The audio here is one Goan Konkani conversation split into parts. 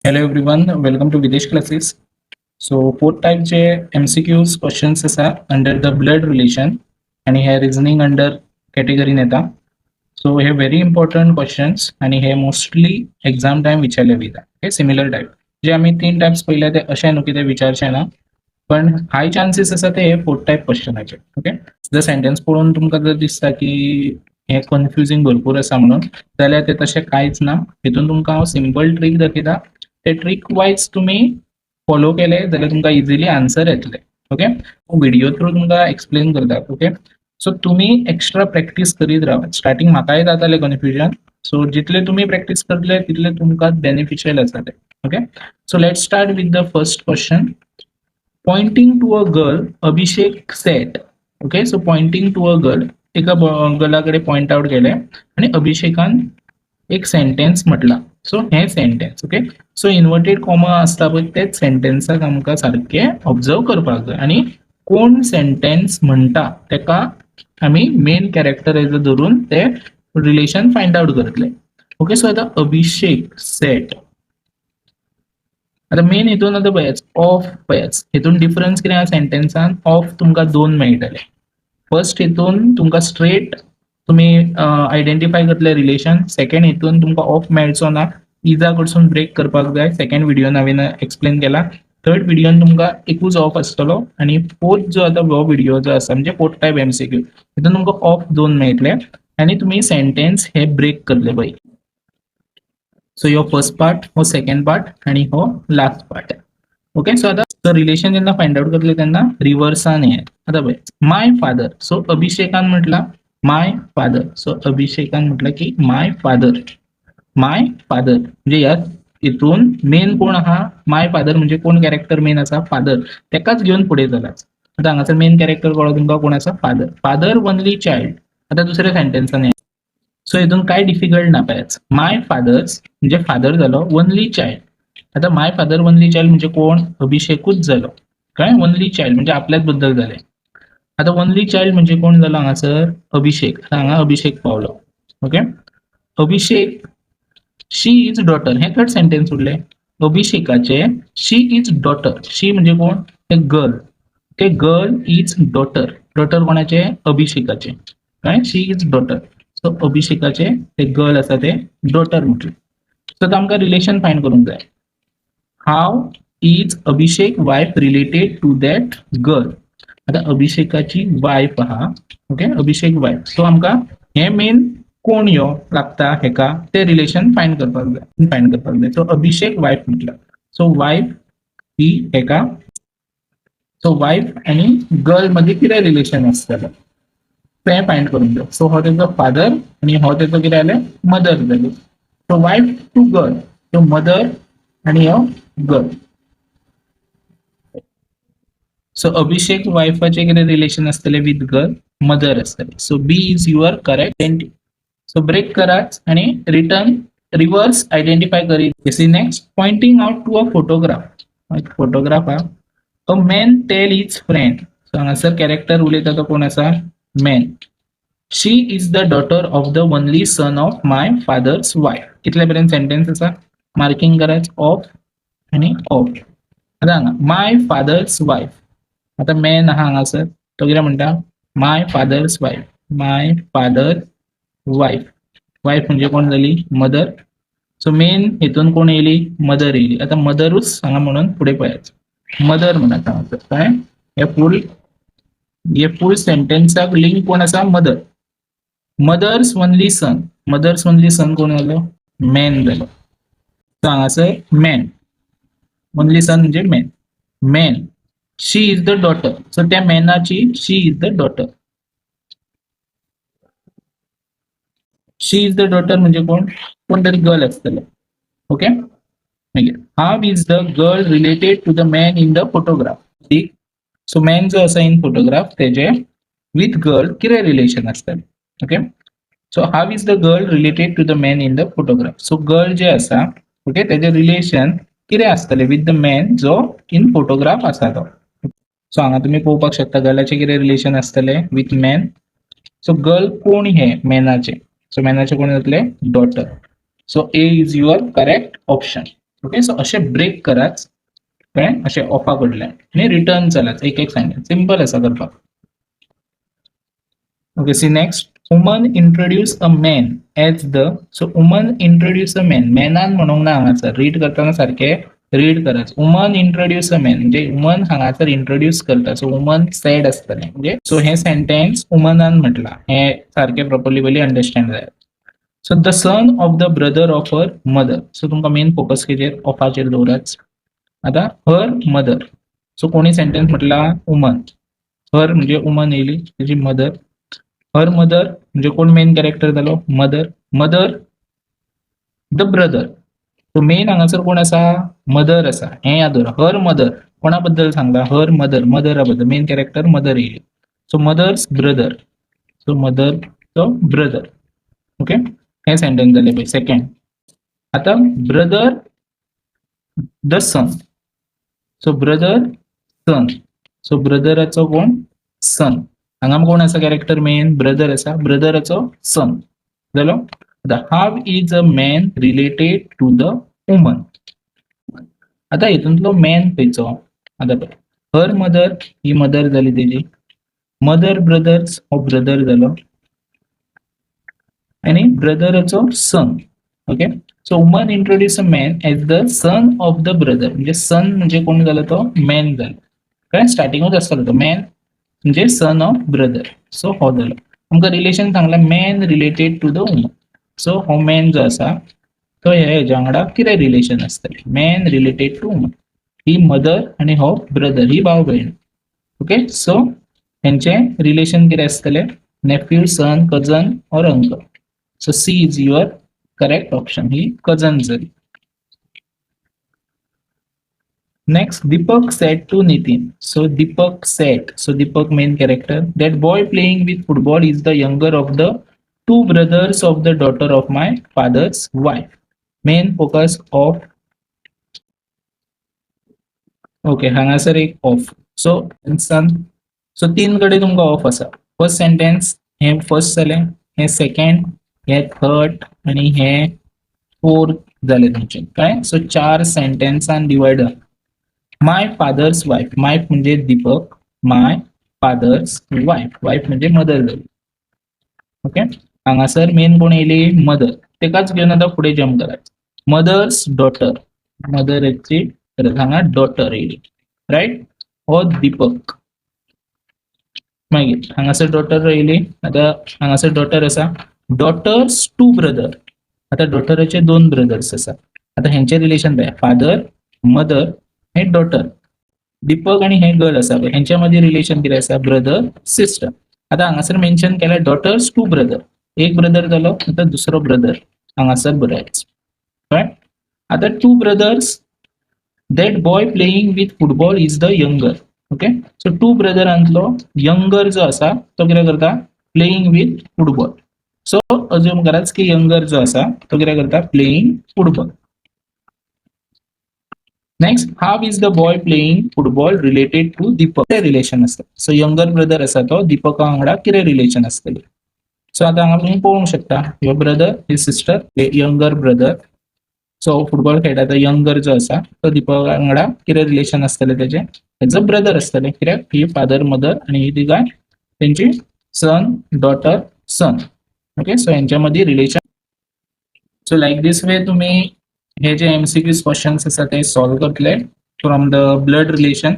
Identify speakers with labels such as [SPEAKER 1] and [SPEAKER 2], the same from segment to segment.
[SPEAKER 1] Hello everyone, welcome to Videsh Classes. So fourth type J MCQs questions आसा अंडर the blood relation आणि हे रिझनिंग अंडर कॅटेगरीन येता. सो हे व्हेरी इम्पॉर्टंट क्वेश्चन्स आणि हे मोस्टली एक्झाम टायम विचारले वयता. ओके, सिमिलर टायप जे आमी तीन टायप्स पळयले ते अशें न्हू कितें विचारचे ना, पण हाय चान्सीस आसा ते हे फोर्थ टायप क्वेश्चनाचे. ओके, जर सेंटेन्स पळोवन तुमकां जर दिसता की हे कन्फ्युजींग भरपूर आसा म्हणून, जाल्यार ते तशें कांयच ना. हितून तुमकां हांव सिंपल ट्रीक दाखयता. ते ट्रीक वायज तुमी फॉलो केले जाल्यार तुमकां इजिली आन्सर येतले. ओके, व्हिडिओ थ्रू तुमकां एक्सप्लेन करता. ओके, सो तुमी एक्स्ट्रा प्रॅक्टीस करीत रावात. स्टार्टींग म्हाकाय जातालें कन्फ्युजन. सो जितले तुमी प्रॅक्टीस करतले तितले तुमकां बेनिफिशियल आसा ते. Okay, so let's start with the first question. Pointing to a girl, Abhishek said. Okay, so pointing to a girl, एका गर्ला कडेन पॉयंट आउट केलें आनी अभिषेकान एक सेंटेन्स म्हटलां. सो हें sentence, okay, so inverted comma आसता पळय, तेच सेंटेन्साक आमकां सारकें ऑब्जर्व करपाक जाय आनी कोण सेंटेन्स म्हणटा तेका आमी मेन कॅरेक्टर एज अ धरून ते रिलेशन फायंड आउट करतले. ओके, सो आतां अभिषेक सेड. आतां मेन हितून आतां पळयात, ऑफ पळयात. हितून डिफरन्स कितें आहा? सेंटेन्सान ऑफ तुमकां दोन मेळटले. फर्स्ट हितून तुमकां स्ट्रेट तुमी आयडेंटिफाय करतले रिलेशन. सेकंड हितून तुमकां ऑफ मेळचो ना, इजा कडसून ब्रेक करपाक जाय. सेकंड व्हिडियोन हांवें एक्सप्लेन केला. थर्ड व्हिडियोन तुमकां एकूच ऑफ आसतलो आनी फोर्थ जो आतां हो व्हिडियो जो आसा, म्हणजे फोर्थ टायप एमसीक्यू, हितून तुमकां ऑफ दोन मेळटले आनी तुमी सेंटेन्स हे ब्रेक करतले पळय. सो हो फर्स्ट पार्ट, हो सेकंड पार्ट आनी हो लास्ट पार्ट. ओके, सो आतां रिलेशन जेन्ना फायंड आउट करतले तेन्ना रिवर्सान हे. आतां पळय, my father. सो अभिषेकान म्हटलां my father. सो अभिषेकान म्हटलं की my father. My father म्हणजे ह्या हितून मेन कोण आहा? My father म्हणजे कोण कॅरेक्टर मेन आसा? फादर. तेकाच घेवन फुडें चलात. आतां हांगासर मेन कॅरेक्टर कळ्ळो तुमकां कोण आसा? फादर. Father only child. आतां दुसऱ्या सेंटेन्सान. सो हितून कांय डिफिकल्ट ना. पळयात, my fathers म्हणजे फादर जालो, वनली चायल्ड. आतां my father only child म्हणजे कोण? अभिषेकूच जालो. कळ्ळें? वनली चायल्ड म्हणजे आपल्याच बद्दल जालें. आतां वनली चायल्ड म्हणजे कोण जालो हांगासर? अभिषेक. आतां हांगा अभिषेक पावलो. Okay, Abhishek, she is daughter. हे थर्ड सेंटेन्स उरलें. अभिषेकाचे शी is daughter. शी म्हणजे कोण? ते girl. Okay, girl is daughter. Daughter कोणाचे? अभिषेकाचे. कळ्ळें? शी is daughter. सो अभिषेकाचे ते गर्ल आसा ते डॉटर म्हटलें. सो आतां आमकां रिलेशन फायंड करूंक जाय. How is Abhishek wife related to that girl? आतां अभिषेकाची वायफ आहा. ओके, अभिषेक वायफ. सो आमकां हे मेन कोण यो लागता हेका ते रिलेशन फायंड करपाक जाय, फायंड करपाक जाय. सो अभिषेक वायफ म्हटलं, सो वायफ ही हेका, सो वायफ आनी गर्ल मदीं कितें रिलेशन आसतलें तें फायंड करूंक जाय. सो हो तेजो फादर आनी हो तेजो कितें जालें? मदर जाली. So wife to girl, so mother आनी हो गर्ल. सो अभिषेक वायफाचे कितें रिलेशन आसतलें विथ गर्ल? मदर आसतलें. So B is your correct. So break करात आनी रिटर्न रिवर्स आयडेंटिफाय करीत. See next, pointing out to a photograph. एक फोटोग्राफ हा. A man tell his friend. So हांगासर कॅरेक्टर उलयता तो कोण आसा? Man. She is the daughter of the only son of my father's wife. कितले पर्यंत सेंटेन्स आसा? मार्किंग करात, ऑफ आनी ऑफ. आतां हांगा my father's wife. आतां मॅन आहा हांगासर, तो कितें म्हणटा? My father's wife. My father wife. Wife म्हणजे कोण जाली? मदर. सो मेन हितून कोण येयली? मदर येयली. आतां मदरूच हांगा म्हणून फुडें पळयात. मदर म्हणत हांगासर. काय हे फूल, हे फूल सेंटेन्साक लिंक कोण आसा? Mother. Mother's only son. Mother's only son कोण जालो? मॅन जालो. सो हांगासर मॅन, ओनली सन म्हणजे man. Man, she is the daughter. So त्या मॅनाची she is the daughter. She is the daughter म्हणजे कोण? कोण तरी गर्ल आसतलें. ओके, मागीर how is the girl related to the man in the photograph? So man जो आसा इन फोटोग्राफ, तेजे विथ गर्ल कितें रिलेशन आसतलें? Okay, so how is the girl related to the man in the photograph? So girl जे आसा, ओके, तेजे रिलेशन कितें आसतलें विथ the man जो इन फोटोग्राफ आसा तो? सो हांगा तुमी पळोवपाक शकता, गर्लाचें कितें रिलेशन आसतलें विथ मॅन. सो गर्ल कोण हे मॅनाचे? सो मॅनाचे कोण जातले? Daughter. So A is your correct option. Okay, so अशें ब्रेक करात, कळ्ळें? अशें ऑफा कडल्यान आनी रिटर्न चलात. एक एक सेंटेन्स सिंपल आसा करपाक. Okay, see next. Woman introduce a man as the. So woman introduce a man, मॅनान म्हणूंक ना हांगासर. रीड करतना सारकें रीड करात. वुमन इंट्रोड्यूस अ मॅन म्हणजे वुमन हांगासर इंट्रोड्यूस करता. सो वुमन सॅड आसतलें. म्हणजे सो हें सेंटेन्स वुमनान म्हटलां, हें सारकें प्रॉपरली पयलीं अंडरस्टँड जायात. So the son of the brother of her mother. So तुमकां मेन फोकस कितें? ऑफाचेर दवरात. आतां हर मदर. सो कोणी सेंटेन्स म्हटलां? वुमन. हर म्हणजे वुमन येयली, तेजी मदर. हर मदर म्हणजे कोण मेन कॅरेक्टर जालो? Mother. Mother the brother. So main हांगासर कोण आसा? मदर आसा, हें याद दवरा. हर मदर कोणा बद्दल सांगला? हर मदर, मदरा बद्दल. मेन कॅरेक्टर मदर येयली. So mother's brother. सो मदरचो ब्रदर. ओके, हें सेंटेन्स जालें पळय सेकंड. आतां brother the son. So brother son. So ब्रदराचो कोण? सन. हांगा कोण आसा कॅरेक्टर मेन? ब्रदर आसा. ब्रदराचो सन जालो. आतां how is a man related to the woman? आतां हितूंतलो मॅन खंयचो? आतां पळय, हर मदर ही मदर जाली तेजी, मदर ब्रदर्स हो ब्रदर जालो आनी ब्रदराचो सन. Okay, so woman introduce a man as the son of the brother. म्हणजे सन म्हणजे कोण जालो? तो मॅन जालो. कळ्ळें? स्टार्टिंगूच आसतलो तो मॅन म्हणजे सन ऑफ ब्रदर. सो हो जालो. आमकां रिलेशन सांगलां, man related to the woman. So हो मॅन जो आसा तो ह्या हेज्या वांगडा कितें रिलेशन आसतलें? Man related to woman. ही मदर आनी हो ब्रदर, ही भाव भयण. ओके, सो हेंचें रिलेशन कितें आसतलें? Nephew, son, cousin or uncle. So C is your correct option. He cousin जाली. Next, Deepak said to Nitin. So Deepak said, so Deepak main character, that boy playing with football is the younger of the two brothers of the daughter of my father's wife. Main focus of. Okay, हांगासर एक ऑफ. सो सन, सो तीन कडेन तुमकां ऑफ आसा. फर्स्ट सेंटेन्स हें फर्स्ट जालें, हें सेकंड, हें थर्ड आनी हें फोर्थ जालें तुमचें. कळ्ळें? सो चार सेंटेन्सान डिवायड. My father's wife. माय म्हणजे Deepak, my father's wife, wife म्हणजे मदर जाली. ओके, हांगासर मेन कोण येयली? मदर. तेकाच घेवन आतां फुडें जम्प करात. मदर्स डॉटर, मदराची हांगा डॉटर येयली, रायट? हो दीपक. मागीर हांगासर डॉटर येयली. आतां हांगासर डॉटर आसा, डॉटर्स टू ब्रदर. आतां डॉटराचे दोन ब्रदर्स आसा. आतां हेंचे रिलेशन पळय, फादर, मदर, हे डॉटर. दीपक आनी हे गर्ल आसा पळय, हेंच्या मदीं रिलेशन कितें आसा? Brother sister. आतां हांगासर मेन्शन केल्या डॉटर्स टू ब्रदर. एक ब्रदर जालो, आतां दुसरो ब्रदर हांगासर बरयात. कळ्ळें? आतां two brothers, that boy playing with football is the younger. Okay, so two ब्रदरांतलो younger जो आसा तो कितें करता? Playing with football. So assume करात की यंगर जो आसा तो कितें करता? Playing football. Next, how is the boy playing football related to Deepak? कितें रिलेशन आसता? सो यंगर ब्रदर आसा तो दीपका वांगडा कितें रिलेशन आसतलें? सो आतां हांगा तुमी पळोवंक शकता, ह्यो ब्रदर, ही sister, younger brother. So football खेळटा तो यंगर जो आसा तो दीपका वांगडा कितें रिलेशन आसतलें तेजें? हेजो ब्रदर आसतलें, कित्याक ही फादर, मदर आनी ही तिगांय तेंची सन, डॉटर, सन. ओके, सो हेंच्या मदीं relation. So like this way तुमी हे जे एमसीक्यूज क्वेश्चन्स आसा ते सॉल्व करतले from the blood relation.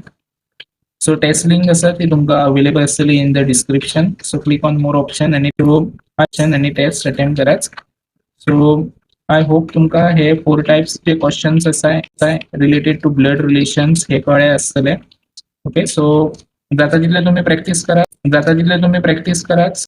[SPEAKER 1] So test link आसा ती तुमकां अवेलेबल आसतली in the description. So click on more option आनी ऑप्शन आनी टेस्ट अटेम्प्ट करात. सो I hope तुमकां हे फोर टायप्स जे क्वेश्चन्स आसा रिलेटेड टू ब्लड रिलेशन्स हे कळ्ळे आसतले. ओके, सो जाता तितले तुमी प्रॅक्टीस करात, जाता तितले तुमी प्रॅक्टीस करात.